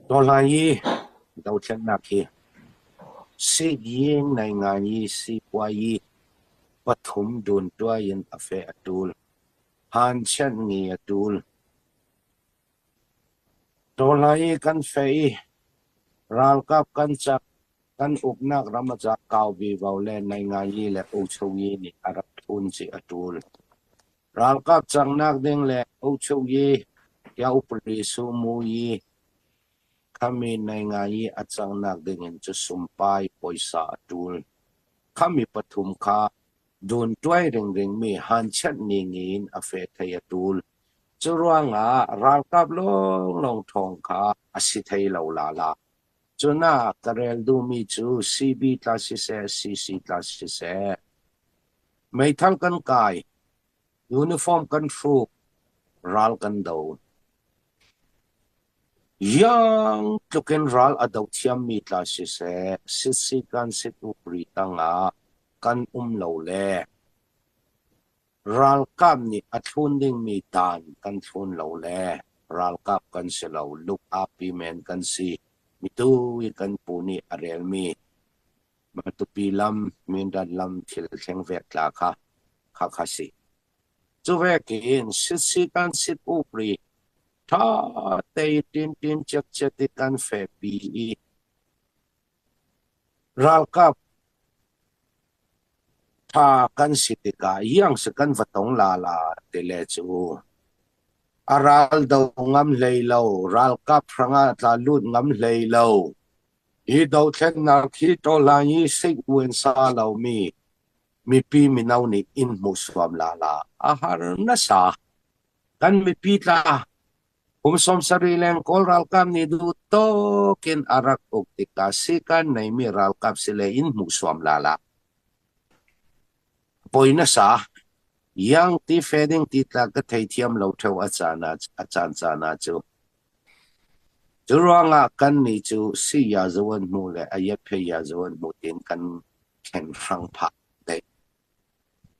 Tawlai i dothlennak hi sii ngaingai sipuayi pathum duntuai in a feh a ṭul. Hanchianh ni a ṭul. Tawlai i kan feh i ralkap kan cak, kan uknak ram a cak kau vivo le nainganyi le uchoyi nih a rak thlun chih a ṭul. Ralkap cangnak ding le uchoyi, yaupri sumuyi, khami nainganyi a cangnak ding in cu sumpai puaisa a ṭul. Khami pathum kha duntuai ringringmi hanchianh ning in a feh thei a ṭul. Curuangah ralkap lawnglawng ṭhawng kha a si thei lo lala. Cunah ka rel duhmi cu CB tla siseh, CC tla siseh, meithal kan kai, uniform kan hruk, ral kan do. Iang tlukin ral a do thiammi tla siseh, CC kan sit upri tangah kan um lo le Ralkap nih a thlun dingmi dan kan thlun lo le ralkap kan si lo, luk-aapi men kan si. Mitu i kan pu nih a relmi Matupi lam, Mindat lam thil thleng vek tla kha khakha si. Cu vekin sitsi kan sit upri ṭha te i tintin ciakciat i kan fehpi i Ralkap ṭha kan si tikah iang si kan va tong lala ti le cu a ral do ngam hlei lo, ralkap hrangah tla lut ngam hlei lo. Hi dothlennak hi ṭawhlan i seihuen sa lomi mipi mino nih in hmuh suam lala a har nasa. Kan mipi tla Kum 70 leng Kawl ralkap nih duh tawk in a rak uk tikah sikan neimi ralkap sile in hmuhsuam lala. Poi nasa, yang ti feding ti tla ka theithiam lo theo a caan ah a caan caan ah cu. Cu ruangah kan nih cu si ya zawan hmu le a yep he ya zawan hmu tin kan khen hrang phah dei.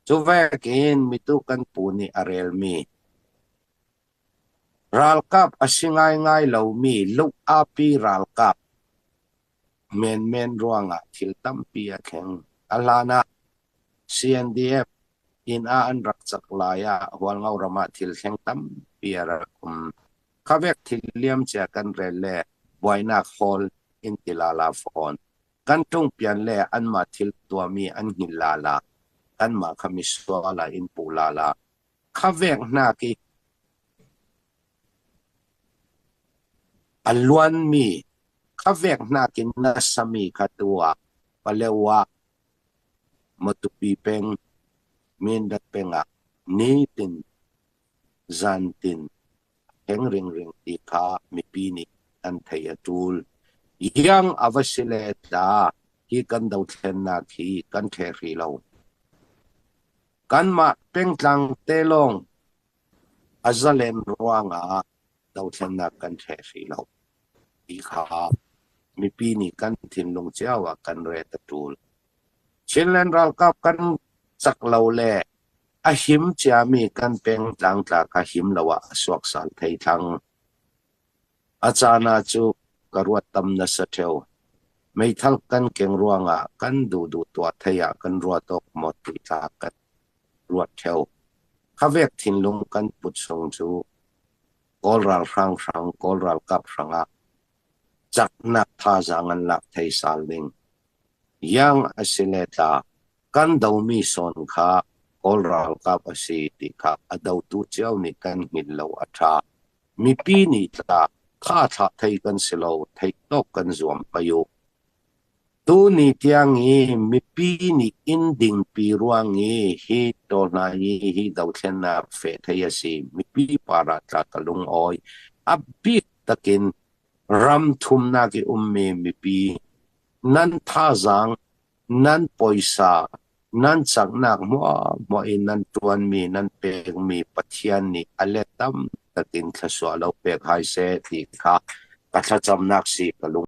Cu vekin mitu kan pu nih a relmi Ralkap a si ngaingai lomi lung-aapi ralkap menmen ruangah thil tampi a thleng. A hlan ah CNDF inn ah an rak cak lai ah Hualngo ram ah thil thleng tampi a rak um. Khavek thil liamcia kan rel le buainak hawl in ti lala fawn. Kan ṭungpian le anmah thil tuahmi an hngilh lala. Kanmah kha misual ah in puh lala. Khavek hnak i a luanmi khavek hnakin na sami kha tu ah Palewa, Matupi peng, Mindat peng ah nitin zantin a kheng ringring ti kha mipi nih an theih a ṭul. Iang a va si le tla hi kan dothlennak hi kan ṭheh hrih lo. Kanmah pengtlang te lawng a zalen ruangah dothlennak kan ṭheh hrih lo ti kha mipi nih kan thinlung cio ah kan ret a ṭul. Chinland ralkap kan cak lo le a him ciami kan pengtlang tla kha him lo ah a suaksal thei thlang. A caan ah cu ka ruat tam nasa ṭheo. Meithal kan keng ruangah kan duhduh tuah thei ah kan ruat awk maw ti tla kan ruat ṭheo. Khavek thinlung kan put chung cu Kawl ralhrang hrang, Kawl ralkap hrangah caknak thazaang an lak thei sal ding. Iang a si le tla, kan domi sawn kha Kawl ralkap a si ti kha a dotu cio nih kan hngilh lo a ṭha. Mipi nih tla kha thlah thei kan si lo, theih tawk kan zuam pei u. Tuni tiang i mipi nih inn dingpi ruang i hi tawhna i hi dothlennak feh thei a si. Mipi par ah tla ka lungawi. A bik takin ram thumnak i ummi mipi nan thazaang, nan puaisa, nan caknak hmuahhmuah i nan ṭuanmi, nan pekmi Pathian nih a let tam takin thluachuah lo pek hai seh ti kha ka thlacamnak si ka lung.